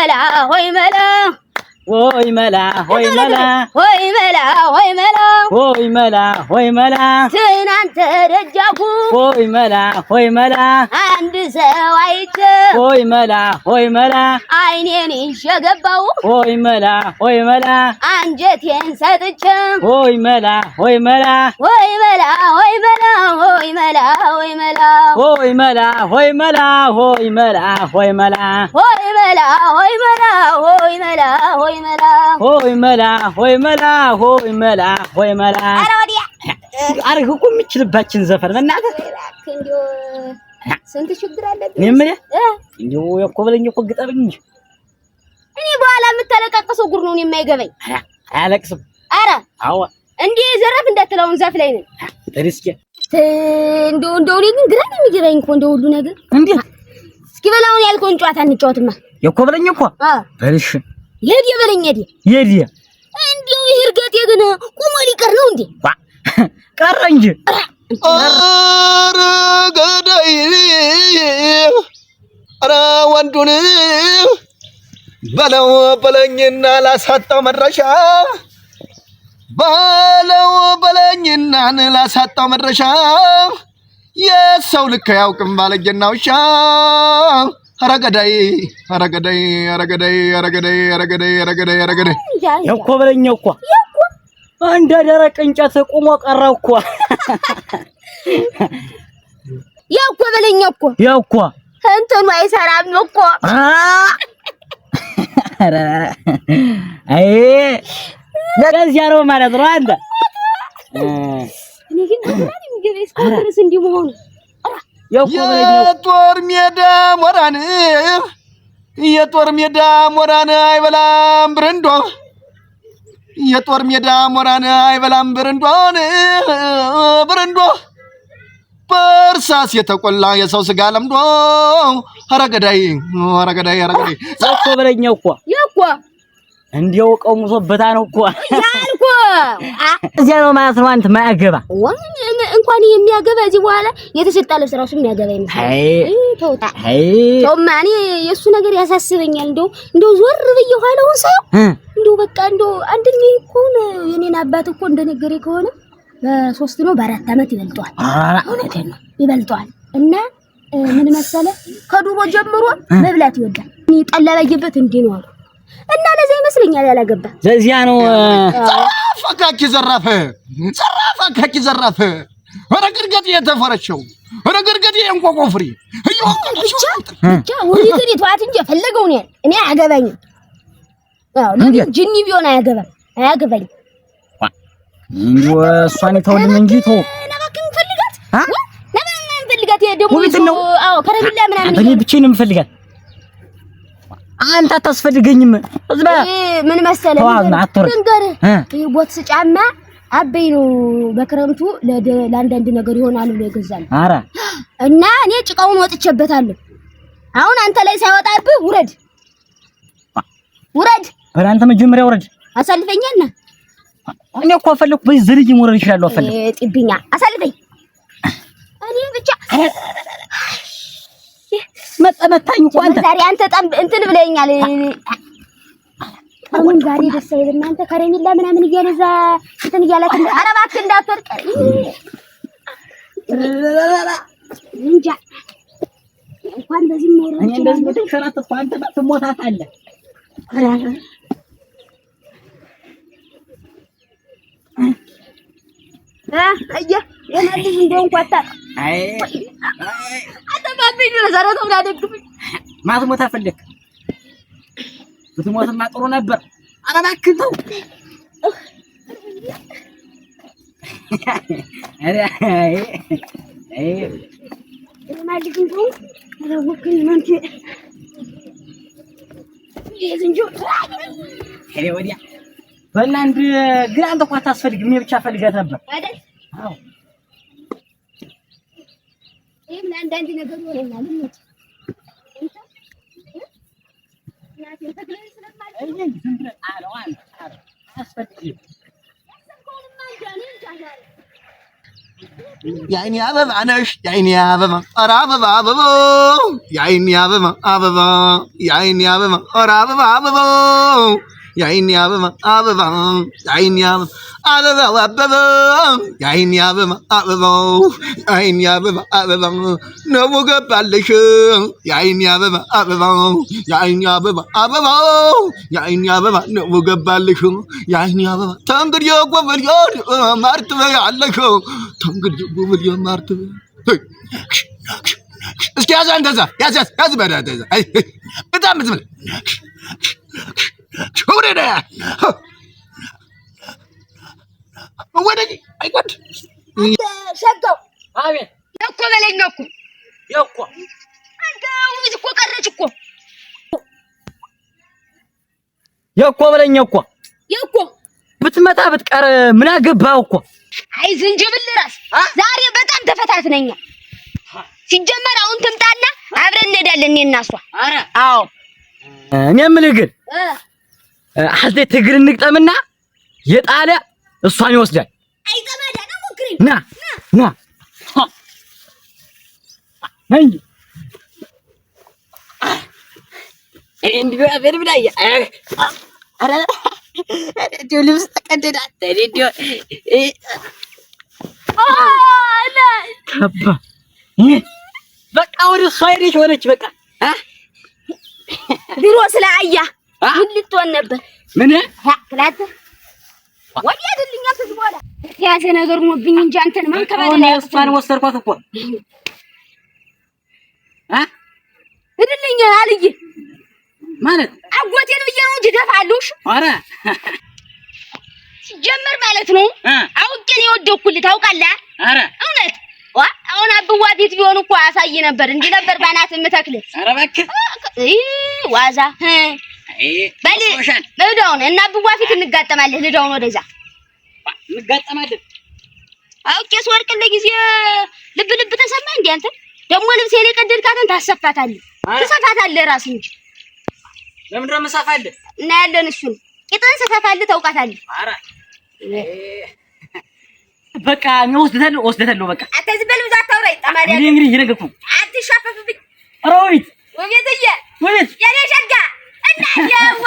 መላ ሆይ መላ ወይ መላ ወይ መላ ወይ መላ ወይ መላ ወይ መላ ወይ መላ ትናንት ደጃፉ ወይ መላ ወይ መላ አንድ ሰው አይቼ ወይ መላ ወይ መላ አይኔን ይዤ ገባሁ ወይ መላ ወይ መላ አንጀቴን ሰጥቼ ወይ መላ ወይ መላ ወይ መላ ወይ መላ ወይ መላ ወይ መላ ወይ መላ ወይ መላ ወይ መላ ወይ መላ ወይ መላ ወይ መላ ወይ መላ ወይ መላ ወይ መላ ወይ መላ ወይ መላ ወይ መላ። ኧረ ወዲያ አረግ እኮ የምችልባችን ዘፈን በእናትህ። እባክህ እንደው ስንት ችግር አለብኝ። እኔ የምልህ እንደው እኮ በለኝ እኮ ግጠምኝ እንጂ። እኔ በኋላ የምታለቃቅሰው ጉድ ነው እኔ የማይገባኝ። ኧረ አያለቅስም። ኧረ አዎ እንዲህ ዘረፍ እንዳትለውን ዛፍ ላይ ነን። ሪስኬ እንደው እንደው እኔ ግን ግራ ነው የሚገባኝ እኮ እንደው ሁሉ ነገር። እንዴት? እስኪ በል አሁን ያልከውን ጨዋታ እንጫወትማ። የኮ በለኝ እኮ በልሽ። የድ የበለኝ የድ የድ እንደው ይህ እርገጤ ግን ቁሞ ሊቀር ነው እንዴ? ዋ ቀረ እንጂ። ኧረ ገዳይ፣ ኧረ ወንዱን በለው በለኝና ላሳጣው መድረሻ፣ በለው በለኝና ላሳጣው መድረሻ፣ የሰው ልክ አያውቅም ባለጌና ውሻ። ኧረ ገዳይ፣ ኧረ ገዳይ፣ ኧረ ገዳይ፣ ኧረ ገዳይ፣ ኧረ ገዳይ፣ ኧረ ገዳይ፣ ኧረ ገዳይ። የኮ በለኝ እኮ እንደ ደረቅ እንጨት ቁሞ ቀረ እኮ። ያው እኮ በለኝ እኮ። ያው እኮ እንትኑ አይሰራም እኮ። አይ ለዚያ ነው ማለት ነው አንተ። እኔ ግን ግራ ነው የሚገባኝ እስካሁን ድረስ እንዲህ መሆኑ። የጦር ሜዳ ሞራን፣ የጦር ሜዳ ሞራን አይበላም ብርንዶ፣ የጦር ሜዳ ሞራን አይበላም ብርንዶን፣ ብርንዶ በእርሳስ የተቆላ የሰው ስጋ ለምዶ። ኧረ ገዳይ፣ ኧረ ገዳይ፣ ኧረ ገዳይ። እኮ በለኝ እኮ። ያው እኮ እንዲያው እቃው ሙሶበታ ነው እኮ። ያልኩህ እዚያ ነው ማለት ነው አንተ ማያገባ። እንኳን የሚያገባ እዚህ በኋላ የተሰጣ ልብስ ራሱ የሚያገባ ይመስላል። ተው ተውማ፣ እኔ የእሱ ነገር ያሳስበኛል። እንደው እንደው ዞር ብዬ ኋላውን ሳየው እንደው በቃ እንደው አንደኛ እኮ የኔን አባት እኮ እንደነገረኝ ከሆነ በ3 ነው በ4 ዓመት ይበልጠዋል። እውነቴን ነው ይበልጠዋል። እና ምን መሰለህ ከድሮ ጀምሮ መብላት ይወዳል። እኔ ጠላ ባየበት እንዲህ ነው አሉ። እና ለዛ ይመስለኛል ያላገባ። ለዚያ ነው። ዘራፍ አካኪ ዘራፍ፣ ዘራፍ አካኪ ዘራፍ። ኧረ ግርገጤ የተፈረቸው፣ ኧረ ግርገጤ የእንቆቆፍሪ ብቻ ብቻ ውሪትን ይተዋት እንጂ የፈለገውን ያህል እኔ አያገባኝም። አዎ ለምን ጅኒ ቢሆን አያገባም፣ አያገባኝም። እንደው እሷን የተውልን እንጂ ተው። እባክህ እንፈልጋት እንፈልጋት ደግሞ ውቢትን ነው። አዎ ከረሜላ ምናምን። እኔ ብቻዬን ነው የምፈልጋት። አንተ አታስፈልገኝም። ዝም በል። ምን መሰለህ ልንገርህ፣ ይሄ ቦትስ ጫማ አበይ ነው በክረምቱ ለአንዳንድ ነገር ይሆናል ብሎ ይገዛል። ኧረ እና እኔ ጭቃውን ወጥቼበታለሁ። አሁን አንተ ላይ ሳይወጣብህ ውረድ፣ ውረድ። በል አንተ መጀመሪያ ውረድ። አሳልፈኛና እኔ እኮ አፈለኩ በዚህ ዝርይ መውረድ እችላለሁ። አፈለኩ ጥብኛ አሳልፈኝ። እኔ ብቻ መጣ መታኝ እኮ አንተ ዛሬ አንተ ጣም እንትን ብለኸኛል። አሁን ዛሬ ደስ አይልም። አንተ ከረሜላ ምናምን እያለ እዛ እንትን እያላት፣ ኧረ እባክህ እንዳትወድቅ። እንጃ እንኳን በዚህ መውረድ እኔ እንደዚህ በተንሸራተትኩ አንተ ትሞታታለህ። አየህ የማን ልጅ እንደሆንኩ አታውቅም። አይ አጠፋብኝ ነው ዛሬ ተው ደግፍኝ። ማትሞት አፈለክ ብትሞትማ ጥሩ ነበር። ኧረ እባክህ ተው። ኧረ አይ አይ የማን ልጅ እንደሆንኩ አላወቅህም አንተ። የዝንጀሮ ሄደ ወዲያ በልና አንድ ግን አንተ እኮ አታስፈልግም። እኔ ብቻ ፈልጋት ነበር አይደል? አዎ። ይሄም ለአንዳንድ ነገር ይሆነኛል። የአይኔ አበባ ነሽ የአይኔ አበባ ኧረ አበባ አበባ የአይኔ አበባ አበባ የአይኔ አበባ ኧረ አበባ አበባ የአይኔ አበባ አበባ የአይኔ አበባ አበባው አበባ የአይኔ አበባ አበባ የአይኔ አበባ አበባ ነው ገባለሽ የአይኔ አበባ አበባ የአይኔ አበባ አበባ የአይኔ አበባ ነው ገባለሽ የአይኔ አበባ ተንግዲህ ጎበል ማር ትበያለሽ ተንግዲህ ጎበል ማር ትበያለሽ። እስኪ ያዝ አንተ እዛ ያዝ ያዝ ያዝ በዳ አይ በጣም ዝም ወደ ወደ አይቆድ ሸጋው አቤት እኮ በለኝ እኮ የእኮ አንተ ውቢት እኮ ቀረች እኮ የእኮ በለኝ እኮ የእኮ ብትመጣ ብትቀር ምን አገባህ እኮ። አይ ዝንጅብል ራስ ዛሬ በጣም ተፈታትነኛል። ሲጀመር አሁን ትምጣና አብረን እንሄዳለን እኔ እና እሷ። ኧረ አዎ እኔ የምልህ ግን አዝዴ ትግል እንግጠምና የጣለ እሷን ይወስዳል። አይ ጠማዳ ነው ሞክረኝ። ና ና እንጂ ልብስ ተቀደደ። በቃ ወደ እሷ ሄደች ሆነች። በቃ ድሮ ስለ አያ ምን ልትሆን ነበር? ምን ክላት ወዲያ አይደልኛ ከዚህ በኋላ የተያዘ ነገር ሆኖብኝ እንጂ አንተን ማንከባለል እሷን ወሰድኳት እኮ ሂድልኝ አልዬ ማለት አጎቴን ብዬ ነው እንጂ እደፋለሁ። እሺ ኧረ ሲጀመር ማለት ነው አውቄ ነው የወደኩልህ ታውቃለህ። ኧረ እውነት አሁን አብዋ ቤት ቢሆን እኮ አሳይ ነበር። እንዲህ ነበር ባናት የምተክልህ። ኧረ እባክህ ዋዛ በል ልዳውን እና አብዋ ፊት እንጋጠማለን። ልዳውን ወደዛ እንጋጠማለን። አውቄ ስወድቅልህ ጊዜ ልብ ልብ ተሰማ እንዴ? አንተ ደግሞ ልብሴን የቀደድካትን ታሰፋታለህ፣ ትሰፋታለህ ራስህ እንጂ ለምንድን ነው የምሰፋልህ? እናያለን። እሱን ቂጥህን ስሰፋልህ ታውቃታለህ። ኧረ በቃ እኔ ወስደታለሁ፣ ወስደታለሁ። በቃ አንተ ዝም በል ብዙ አታውራኝ። ጠማሪ እንግዲህ እንግዲህ እየነገርኩህ ነው። አትሻፈፍብኝ። ኧረ ውቢት ውቢትዬ፣ ውቢት የኔ ሸጋ እና የዋ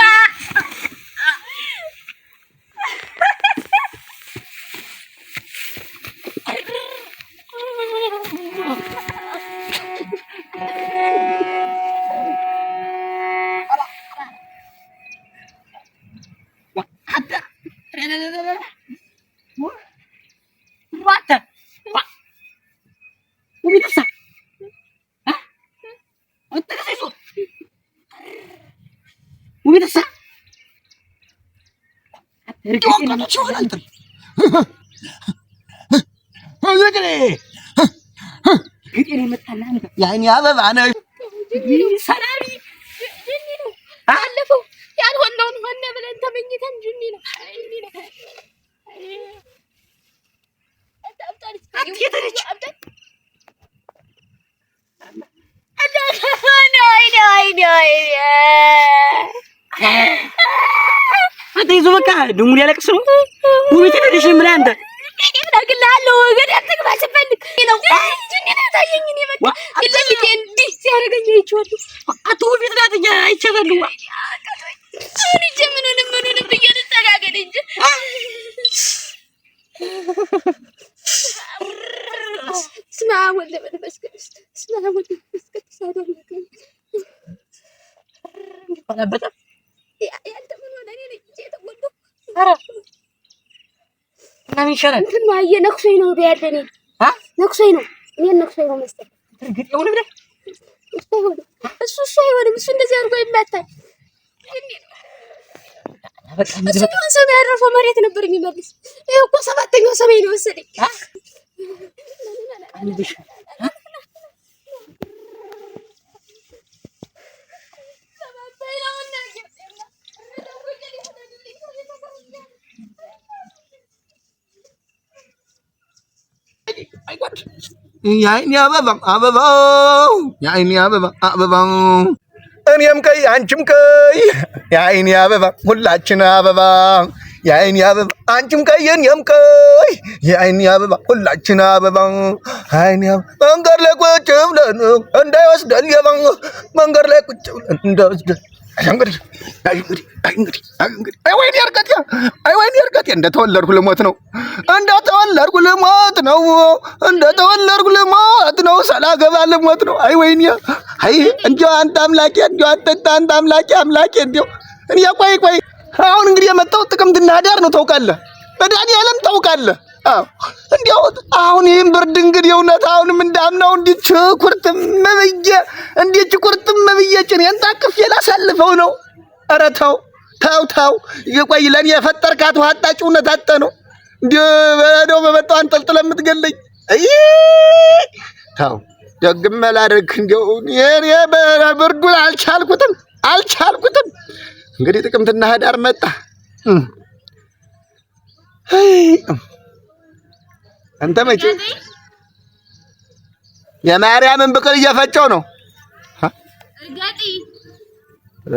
የአይኔ አበባ ነሽ ሰላሚ ባለፈው ያልሆነውን ሆነ ብለን ተመኝተን ጁኒ ነው። አንተ ይዞ በቃ ደሞ ሊያለቅስ ነው። ውቢት ሄደሽ ምን አንተ እነግርልሃለሁ ገደል ትግባ ስፈልግ ነው ጁኒ ነው የታየኝ። እኔ በቃ ፊት ለፊቴ እንዲህ ሲያደርገኝ አይቼዋለሁ። አቶ ውቢት ናት እኛ አይቼዋለሁ። አሁን ሂጅ ምኑንም ምኑንም ብዬ ልጠጋገድ እንጂ እስመ አብ ወወልድ ወመንፈስ ቅዱስ እስመ አብ ወወልድ ወመንፈስ ቅዱስ አሐዱ አምላክ። ያንተ ምን ሆነ? እኔ ነኝ እንጂ የተጎዳሁ። ኧረ እና ምን ይሻላል? እንትን ነው አየህ፣ ነክሶኝ ነው ያለ እኔን ነክሶኝ ነው እኔን ነክሶኝ ነው መሰለኝ። እርግጥ የሆነ ብለህ እሱ አይሆንም፣ እሱ እሱ አይሆንም። እሱ እንደዚህ አድርጎ ይመታል። እሱ ቢሆን ሰማይ ያረፈው መሬት ነበር የሚመልስ። ይሄ እኮ ሰባተኛው ሰማይ ነው መሰለኝ። የአይኔ አበባ አበባ የአይኔ አበባ አበባ እኔም ቀይ አንቺም ቀይ የአይኔ አበባ ሁላችን አበባ የአይኔ አበባ አንቺም ቀይ እኔም ቀይ የአይኔ አበባ ሁላችን አበባ አይኔ አበባ መንገድ ላይ ቁጭ ብለን እንዳይወስደን ሌባ መንገድ ላይ ቁጭ ብለን እንዳይወስደን። እንግዲህ እንግዲህ እንግዲህ እንግዲህ አይ ወይኔ እርገጤ፣ አይ ወይኔ እርገጤ፣ እንደተወለድኩ ልሞት ነው፣ እንደተወለድኩ ልሞት ነው፣ እንደተወለድኩ ልሞት ነው፣ ሳላገባ ልሞት ነው። አይ ወይኔ፣ አይ እንደው አንተ አምላኬ፣ እንደው አንተ አንተ አምላኬ አምላኬ፣ እንደው እኔ ቆይ ቆይ፣ አሁን እንግዲህ የመጣው ጥቅምትና ህዳር ነው ታውቃለህ፣ መድኃኒዓለም ታውቃለህ። አዎ እንዲያው አሁን ይህን ብርድ እንግዲህ እውነት አሁንም እንዳምናው እንዲች ኩርትም ብዬ እንዲች ኩርትም ብዬ ጭኔን ታቅፌ ላሳልፈው ነው። ኧረ ተው ተው ተው፣ ቆይ ለእኔ የፈጠርካት ውሃ አጣጭ እውነት አጠ ነው እንዲህ በሄደው በመጣው አንጠልጥለህ የምትገለኝ። አይ ተው ደግም መላደርግ እንዲያው እኔ ብርዱን አልቻልኩትም አልቻልኩትም። እንግዲህ ጥቅምትና ህዳር መጣ። አይ አንተ መቼ የማርያምን ብቅል እየፈጨው ነው።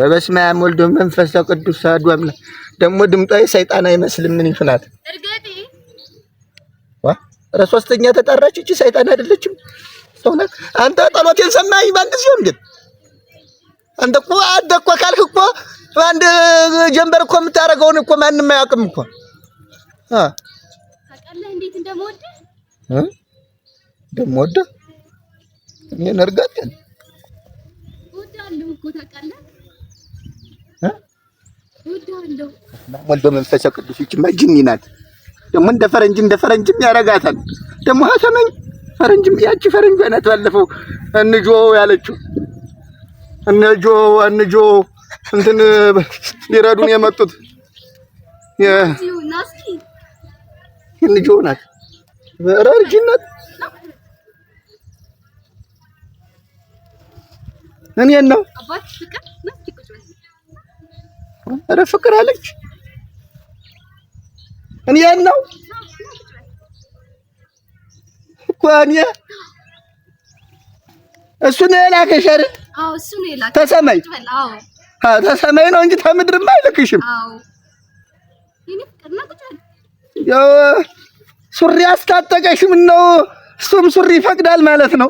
በስመ አብ ወልድ ወመንፈስ ቅዱስ አሐዱ አምላክ። ደግሞ ድምጧ የሰይጣን አይመስልም። ምን ይፍናት? ዋ ኧረ ሶስተኛ ተጠራች። እቺ ሰይጣን አይደለችም ሰው ናት። አንተ ጠሎቴን ሰማኸኝ በአንድ ሲሆን እንዴት አንተ እኮ አንተ እኮ ካልክ እኮ አንድ ጀንበር እኮ የምታደርገውን እኮ ማንም አያውቅም እኮ አ ታውቃለህ እንዴት እንደምወድህ እ እንደምወደህ እኔን እርገጤን እወድሃለሁ እኮ ታውቃለህ እ እወድሃለሁ። ወልዶ መንፈስ ቅዱስ ይችማ ጅኒ ናት። ደግሞ እንደ ፈረንጅ እንደ ፈረንጅም ያረጋታል። ደግሞ ሀሰመኝ ፈረንጅም ያቺ ፈረንጅ ናት። ባለፈው እንጆ ያለችው እንጆ እንጆ እንትን ሊረዱን የመጡት እዚሁ ና እስኪ እንጆ ናት። ኧረ እርጅን ናት። እኔን ነው አባት ፍቅር ና እስኪ ቁጭ በል። ኧረ ፍቅር አለች። እኔን ነው ና ቁጭ በል። እኮ እኔ እሱ ነው የላከሽ አይደል? አዎ እሱ ነው የላከኝ። ተሰማኝ ቁጭ በል። አዎ ተሰማኝ ነው እንጂ ተምድርማ አይልክሽም። አዎ የኔ ፍቅር ና ቁጭ በል። ያው ሱሪ አስታጠቀሽ። ምን ነው እሱም ሱሪ ይፈቅዳል ማለት ነው።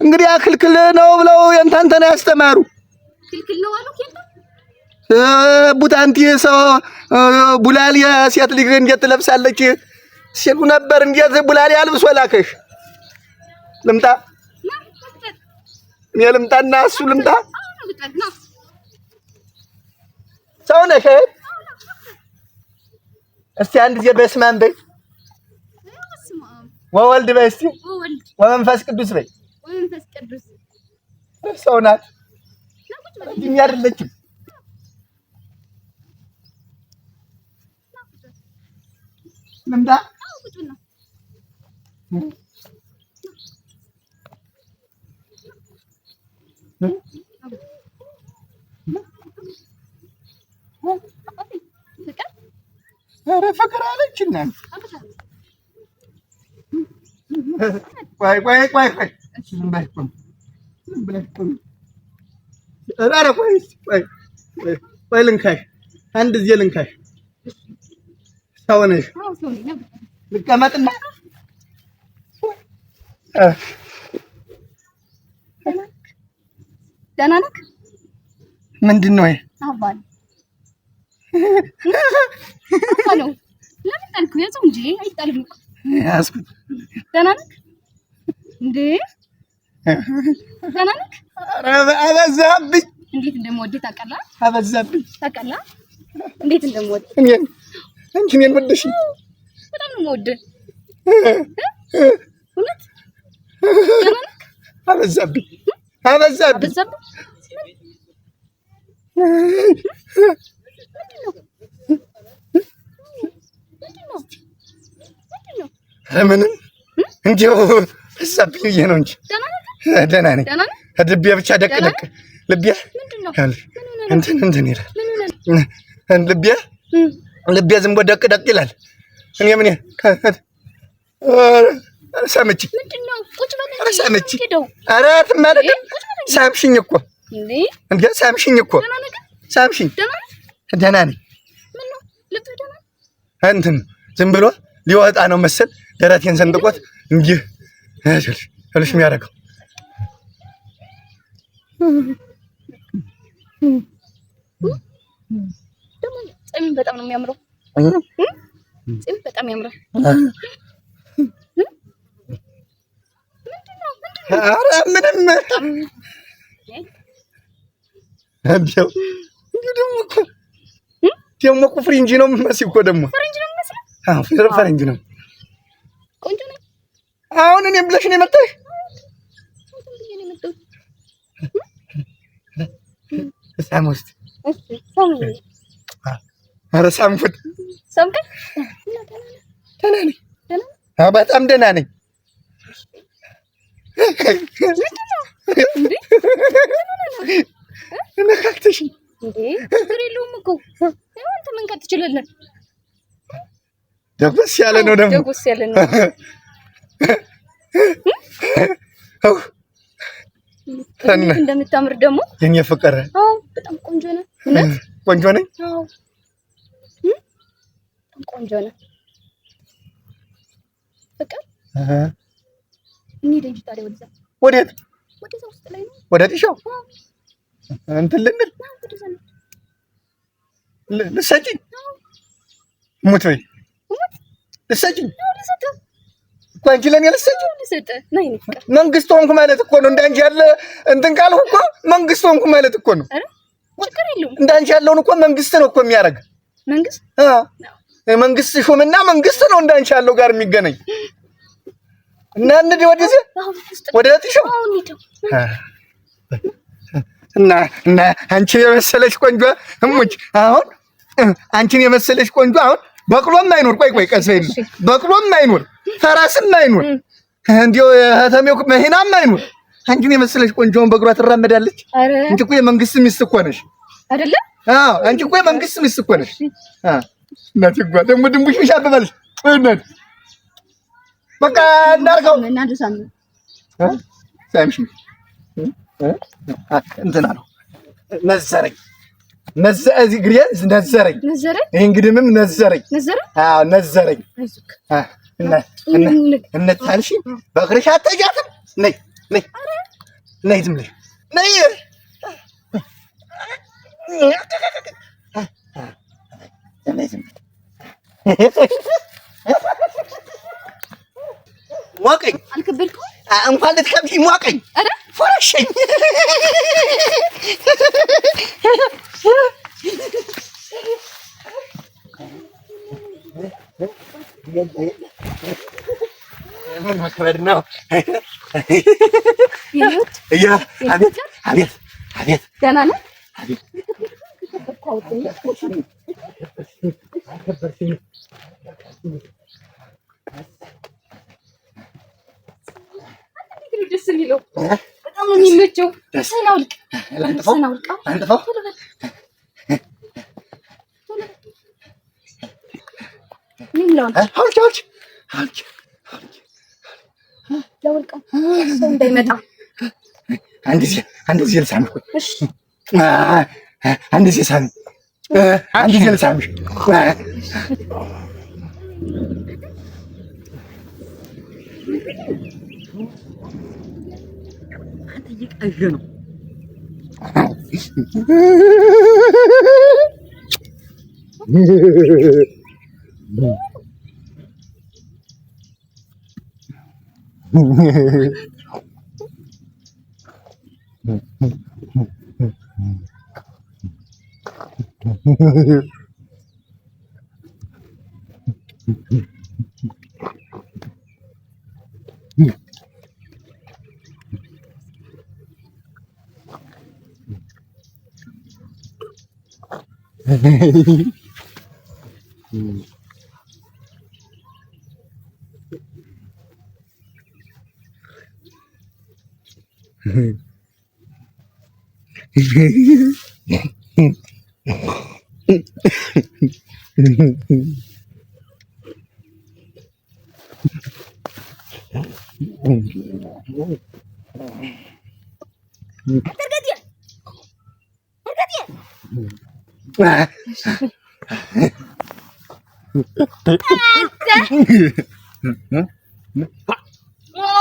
እንግዲህ ክልክል ነው ብለው የእንታንተን ያስተማሩ ክልክል ነው አሉክ የለም ቡታንቲ ሰው ቡላል የሴት ልጅ እንዴት ትለብሳለች ሲሉ ነበር። እንዴት ቡላል አልብሶ ላከሽ? ልምጣ ና ቁጭ በል። እኔ ልምጣና እሱ ልምጣ። አዎ ና ቁጭ በል ና ሰው ነሽ አይደል? እስቲ አንድ ጊዜ በስመ አብ በይ፣ በስመ አብ ወወልድ በይ፣ እስቲ ወወልድ ወመንፈስ ቅዱስ በይ። ወመንፈስ ቅዱስ ሰው ናት ና ቁጭ በል። እኛ አይደለችም። ና ቁጭ በል። ልምጣ አዎ ቁጭ በል ና አባቴ ፍቅር ኧረ ፍቅር አለች እና አምጣ ቆይ ቆይ ቆይ ቆይ ዝም በይ ቁሚ፣ ዝም ብለሽ ቁሚ። ኧረ ቆይ እስኪ ቆይ ቆይ ቆይ ልንካሽ፣ አንድ ጊዜ ልንካሽ። ሰው ነሽ። አዎ ሰው ነኝ። ና ቁጭ በል። ልቀመጥና ደህና ነህ? ምንድን ነው ይሄ? አባ ነው አባ ነው። ለምን ጣልኩህ? ያዘው እንጂ አይጣልም እኮ። ያዝኩት። ደህና ነህ እንዴ? ደህና ነህ? ኧረ አበዛብኝ፣ እንዴት እንደምወድህ ታውቃለህ? አበዛብኝ። ታውቃለህ? እንዴት እንደምወድህ እኔን አንቺ እኔን ወደሽኝ በጣም ነው የምወድህ። እውነት ደህና ነህ? አበዛብኝ፣ አበዛብኝ። አበዛብህ? ምንድን ነው? ምንድን ነው? ምንድን ነው? ኧረ ምንም እንዲያው በዛብኝ ብዬ ነው እንጂ ደህና ነህ? ደህና ነኝ። ደህና ነህ? ልቤ ብቻ ደቅ ደቅ ልቤ ምንድን ነው? ይኸውልሽ፣ ምን ሆነህ ነው? እንትን እንትን ይላል ምን ሆነህ ነው? ልቤ ልቤ ዝም ብሎ ደቅ ደቅ ይላል። እኔ ምን ሰምቼ ምንድን ነው? ቁጭ በል እንጂ። ኧረ ሰምቼ ሄደው ኧረ አትማለቅም። ቁጭ በል እንጂ። ሳምሽኝ እኮ እንዴ እንዴ ሳምሽኝ እኮ ደህና ነህ ግን? ሳምሽኝ። ደህና ነህ? ደህና ነኝ። ምን ነው? እንትን ዝም ብሎ ሊወጣ ነው መሰል ደረቴን ሰንጥቆት እንዲህ እልሽ የሚያደርገው ደግሞ ፂም በጣም ነው የሚያምረው። ፂም በጣም ያምራል። ኧረ ምንም እንደው ደግሞ እኮ ደግሞ እኮ ፍሪንጅ ነው የምመስል እኮ ደግሞ ፈረንጅ ነው የምመስለው። አዎ ፈረንጅ ነው። ቆንጆ ነኝ። አሁን እኔም ብለሽ ነው የመጣሽ? ሳም ውስጥ ኧረ ሳምኩት። ሳምከኝ? ደህና ነኝ፣ በጣም ደህና ነኝ። ነካክተሽኝ እንዴ? ችግር የለውም እኮ አንተ መንካት ትችላለህ። ደጎስ ያለ ነው ደግሞ ደጎስ ያለ ነው። እንደምታምር ደግሞ የኔ ፍቅር። አዎ በጣም ቆንጆ ነህ። እውነት ቆንጆ ነኝ። አዎ በጣም ቆንጆ ነህ። ፍቅር እንሂድ እንጂ ታዲያ ወደዛ። ወዴት? ወደዛ ውስጥ ላይ ነው። ወደ ጢሻው እንትን ልንል ልትሰጪኝ? ሙት በይ ልትሰጪኝ እኮ አንቺ ለእኔ ልትሰጪኝ? መንግስት ሆንኩ ማለት እኮ ነው። እንዳንቺ ያለ እንትን ካልኩ እኮ መንግስት ሆንኩ ማለት እኮ ነው። እንዳንቺ ያለውን እኮ መንግስት ነው እኮ የሚያደርግ። መንግስት መንግስት ሹምና መንግስት ነው እንዳንቺ ያለው ጋር የሚገናኝ እና እንሂድ ወደዚህ ወደ ጢሻው እና እና አንቺን የመሰለች ቆንጆ እሙች አሁን አንቺን የመሰለች ቆንጆ አሁን በቅሎም አይኖር፣ ቆይ ቆይ ቀስ በይ፣ በቅሎም አይኖር፣ ፈረስም አይኖር፣ እንዲያው ከተሜው መኪናም አይኖር። አንቺን የመሰለች ቆንጆ አሁን በእግሯ ትራመዳለች። አንቺ እኮ የመንግስት ሚስት እኮ ነሽ አይደለ? አዎ፣ አንቺ እኮ የመንግስት ሚስት እኮ ነሽ። እናቴ እኮ ደግሞ ድንቡሽቡሽ አበባለሽ። እናቴ በቃ እንዳርገው ሳምሽ እንትና ነው ነዘረኝ፣ እዚህ እግሬን ነዘረኝ፣ ይሄ እንግዲህም ነዘረኝ፣ አዎ ነዘረኝ። እነታልሽ በእግርሽ አትሄጃትም። ነይ ነይ ነይ፣ ዝም ብለሽ ነይ። ሞቀኝ። አልከበድኩም እንኳን ልትከብጂኝ ሞቀኝ፣ ፎረሸኝ። ምን መክበድ ነው? አቤት አቤት አቤት፣ ደህና ነህ? ደስ የሚለው በጣም ነው የሚመቸው። እንዳይመጣ አንድ ጊዜ ልሳምሽ፣ አንድ ጊዜ ሳሚ፣ አንድ ጊዜ ልሳምሽ። አንተ እየቃዠ ነው።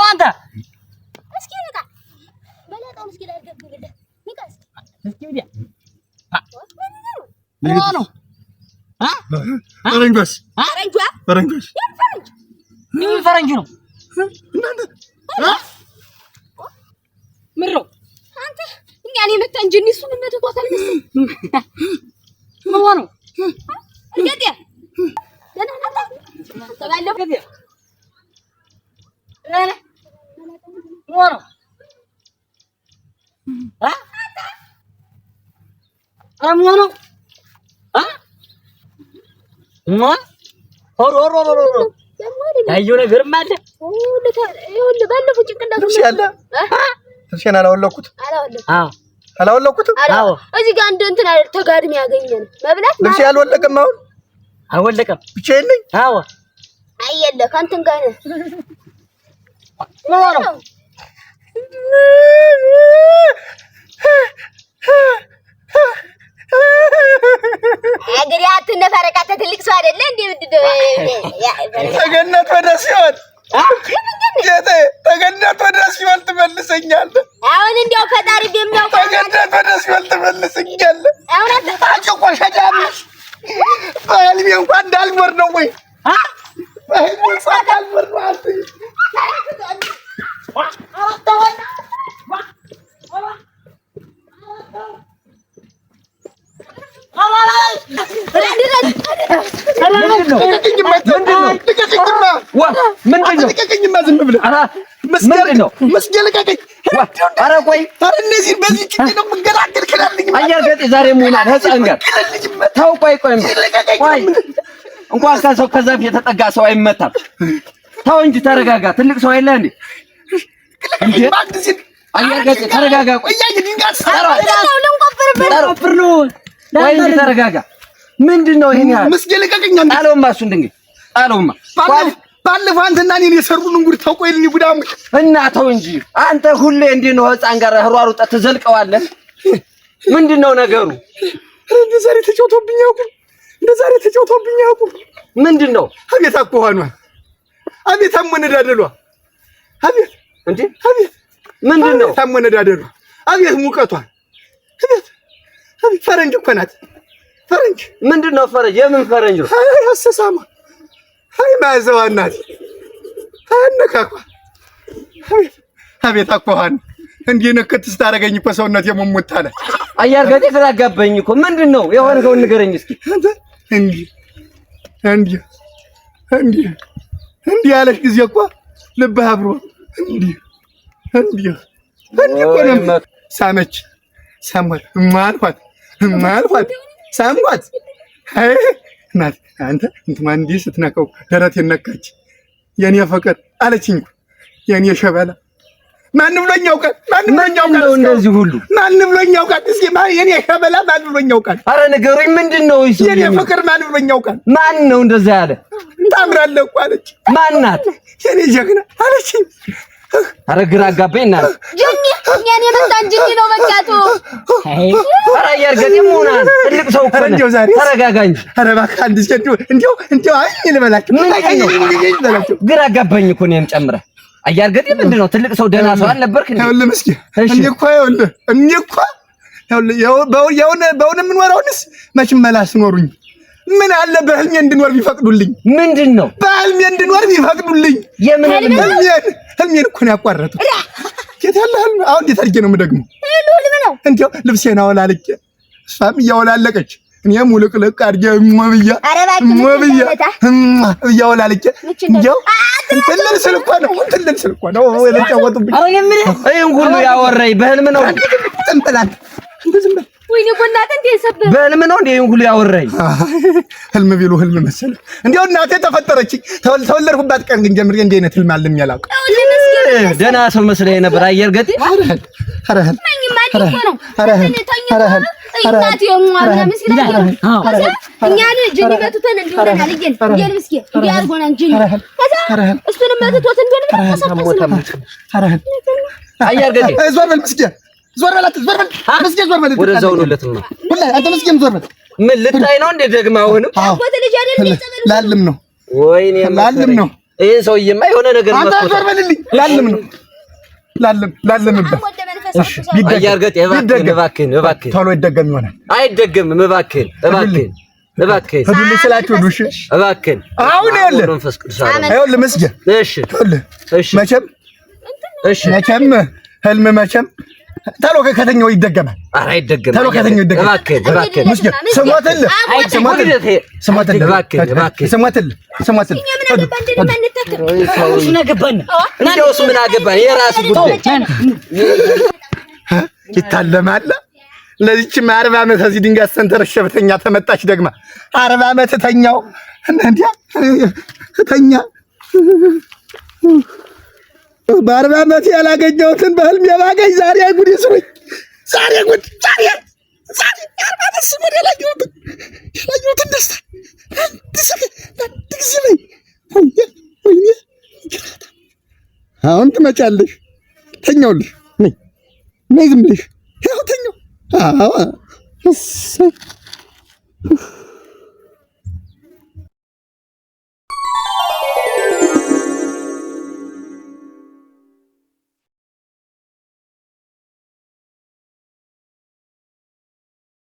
አንተ እስኪ ንቃ፣ መላጣውን እስኪ ላድርግልህ። ንቃ እስኪ። እስኪ ወዲያ ምን ነው? ፈረንጇስ? ፈረንጇ? ፈረንጇስ? ፈረንጅ ምን ፈረንጅ ነው? እናንተ ምን ነው? አንተ እኛን የመታን ጅኒ እሱን መትቷታል መሰለኝ። ምን ነው? እርገጤ ደህና ነህ? አንተ ባለፈው ምን ነው? ኧረ ምን ነው? ያየው ነገርም አለ። ይኸውልህ ባለፈው ጭንቅላቱ ልብስ ያለ ልብሴን አላወለኩት አላወለኩትም። አዎ። እዚህ ጋር እንደ እንትን አይደል ተጋድሜ ያገኘን መብላት ልብሴ አልወለቀም። አሁን አልወለቀም። ብቻዬን ነኝ። አዎ። አይ የለ ከእንትን ጋር ነህ። ምን ነው? እንግዲህ አትነፋረቅ። አንተ ትልቅ ሰው አይደለ እንዴ? ምንድን ነው? ተገነት ወደ ሲኦል ጌታዬ፣ ተገነት ወደ ሲኦል ትመልሰኛለህ። አሁን እንዲያው ፈጣሪ በሚያውቀው ተገነት ወደ ሲኦል ትመልሰኛለህ። አሁን አንተ አንቺ ቆሻሻ ነሽ። በህልሜ እንኳን እንዳልኖር ነው ወይ? በህልሜ እንኳን እንዳልኖር ነው አንተ። ልቀቅኝማ፣ ምንድን ነው? ልቀቅኝማ፣ ዝም ብለህ ምንድን ነው? መስጌ ልቀቅኝ። ኧረ ቆይ፣ ኧረ እነዚህን በዚህ ጭንቅ ነው የምገላግል። ክለልኝ፣ አየር ገጤ ዛሬ መሆናል ህፃን ጋር ክለልኝማ፣ ተው፣ ቆይ ቆይ ልቀቀኝ። ቆይ፣ እንኳን ከሰው ከዛፍ የተጠጋ ሰው አይመታም። ተው እንጂ ተረጋጋ። ትልቅ ሰው አይደለ እንዴ? ልቀቅኝማ፣ አንድ ጊዜ አየር ገጤ ተረጋጋ። ቆይ እያየ ድንጋይ ቆፍር ነው። ቆይ እንጂ ተረጋጋ። ምንድን ነው ይሄን ያህል? መስጌ ልቀቅኝ። አንተ ጣለውማ፣ እሱን ድንጋይ ጣለውማ። ባለፈው አንተና እኔን የሰሩን ጉድ ታውቆ የለን ጉዳሙ እና ተው እንጂ አንተ ሁሌ እንዴት ነው ህፃን ጋር ሯሩጠህ ትዘልቀዋለህ? ምንድን ነው ነገሩ? እንደ ዛሬ ተጫውቶብኝ አያውቁም። እንደ ዛሬ ተጫውቶብኝ አያውቁም። ምንድን ነው? አቤት አኳኋኗ፣ አቤት አሞነዳደሏ፣ አቤት እንዴ አቤት ምንድን ነው? አቤት አሞነዳደሏ፣ አቤት ሙቀቷ፣ አቤት አቤት ፈረንጅ እኮ ናት ፈረንጅ። ምንድን ነው ፈረንጅ? የምን ፈረንጅ ነው? አይ አሰሳማ፣ አይ ማዘዋ እናት፣ አይ አነካኳ፣ አቤት አቤት አኳኋኗ እንዲህ ንክት ስታደርገኝ እኮ ሰውነት የሞሞት አለ። አየር ገጤ ተራጋበኝ እኮ ምንድን ነው የሆንከውን ንገረኝ እስኪ። አንተ እንዲህ እንዲህ እንዲህ እንዲህ ያለች ጊዜ እኮ ልብህ አብሮ እንዲህ እንዲህ እንዲህ እኮ ነው። ሳመች ሳምኳት እማ አልኳት እማ አልኳት ሳምኳት። አይ እናት አንተ እንትማ እንዲህ ስትነካው ደረቴን ነካች። የኔ ፍቅር አለችኝ እኮ የኔ ሸበላ። ማን ብሎኝ ያውቃል? ማን ብሎኝ ያውቃል? ነው እንደዚህ ሁሉ ማን ብሎኝ ያውቃል? እስኪ ማን የኔ ሸበላ ማን ብሎኝ ያውቃል? አረ ንገሩኝ፣ ምንድን ነው ይሱ? የኔ ፍቅር ማን ብሎኝ ያውቃል? ማን ነው እንደዛ ያለ? ታምራለህ እኮ አለች። ማን ናት? የኔ ጀግና አለችኝ። አረ ግራ አጋባኝ እናት። ጅኒ እኛን የመታን ጅኒ ነው። በቃ ተው። አረ አየር ገጤ መሆናል ትልቅ ሰው እኮ ኧረ ነህ። እንደው ዛሬ ተረጋጋ እንጂ። ኧረ እባክህ አንድ ጊዜ እንደው እንደው እንደው አይ ልበላቸው ምንድን ነው? ልበላቸው። ግራ አጋባኝ እኮ እኔም ጨምረህ። አየር ገጤ ምንድን ነው? ትልቅ ሰው ደህና ሰው አልነበርክ እንዴ? ይኸውልህ ምስኪን እሺ። እኔ እኮ ይኸውልህ እኔ እኮ ይኸውልህ የውን የምኖረውንስ መቼም መላስ ኖሩኝ። ምን አለ በህልሜ እንድኖር ቢፈቅዱልኝ፣ ምንድን ነው በህልሜ እንድኖር ቢፈቅዱልኝ። የምን ህልም ነው? ህልሜን ህልሜን እኮ ነው ያቋረጡት። የት ያለ ህልም? አሁን እንዴት አድርጌ ነው የምደግመው? ህልም ነው። እንዲያው ልብሴን አወላልቄ እሷም እያወላለቀች እኔም ውልቅልቅ አድርጌ እሞ ብያ ኧረ እባክህ እሞ ብያ ምች እማ ብያ አወላልቄ ምች እንዲያው እንትን ልል ስል እኮ ነው እንትን ልል ስል እኮ ነው የተጫወቱብኝ። ኧረ እኔ የምልህ ይሄን ሁሉ ያወራኝ በህልም ነው? ዝም በል አንተ አንተ ዝም በል። ወይኔ ጎና አጥንቴ ሰበር። በህልም ነው እንዴ ይሄን ሁሉ ያወራኝ? ህልም ቢሉ ህልም መሰለህ። እንዲያው እናቴ ተፈጠረችኝ ተወለድኩባት ቀን ግን ጀምሬ እንዲህ አይነት ህልም አልሜ አላውቅም። ደህና ሰው መስለኝ ነበር። አየር ገጤ ኧረ ህልም ኧረ ህልም እማኝማ እንዲህ እኮ ነው። ኧረ ህልም እንትን ተኝቶ ኧረ ህልም እናቴ እሟ ምናምን ሲል አየሁ። ከዛ እኛን ጅኒ መቱተን እንዲህ ሆነናል። እየን እየን ምስኪ እንዲህ አድርጎናል ጅኒ። ከዛ እሱንም መትቶት እንደሆነ ብለን ቀሰቀስነው። ኧረ ህልም አየር ገጤ ዞር በል ምስኪን፣ ዞር በል አንተ፣ ዞር በል ምስኪን፣ ዞር በል ወደዛው ነው ለትማ ሁላ አንተ ምስኪን ዞር በል። ምን ልታይ ነው እንዴ? ደግማ አሁንም ላልም ነው። ወይኔ ላልም ነው። ይሄን ሰውዬማ የሆነ ነገር አንተ ዞር በልልኝ። ላልም ነው። ላልም ላልምበት። እሺ አያርገጥ እባክህን፣ እባክህን፣ እባክህን ቶሎ ይደገም ይሆናል። አይደገምም። እባክህን፣ እባክህን፣ እባክህን ሂዱልኝ ስላችሁ ሂዱ። እሺ እባክህን። አሁን ይኸውልህ መንፈስ ቅዱስ ይኸውልህ መስጊድ እሺ፣ እሺ፣ መቼም እሺ፣ መቼም ህልም መቼም ተሎ ከተኛው ይደገማል። ኧረ አይደገምም። ተሎ ከተኛው ይደገማል። እባክህን፣ እባክህን መስጊድ ስሞትልህ፣ ስሞትልህ፣ ስሞትልህ፣ እባክህን፣ እባክህን፣ ስሞትልህ፣ ስሞትልህ እንደው እሱ ምን አገባን? የራሱ ጉዳይ ይታለማል። ለዚችም 40 ዓመት እዚህ ድንጋይ ሰንተረሸ ብተኛ ተመጣች ደግማ 40 ዓመት ተኛው እንዲያ ተኛ በ40 ዓመት ያላገኘሁትን በህልም የባገኝ ዛሬ ጉድ ይስሩኝ። ዛሬ ጉድ ዛሬ ዛሬ 40 ዓመት ስኖር ያላየሁትን ያላየሁትን ደስታ አንድ ጊዜ ላይ ወይኔ ወይኔ አሁን ትመጫለሽ። ተኛውልሽ ነይ ነይ ዝም ብለሽ ያው ተኛው። አዎ እሰይ።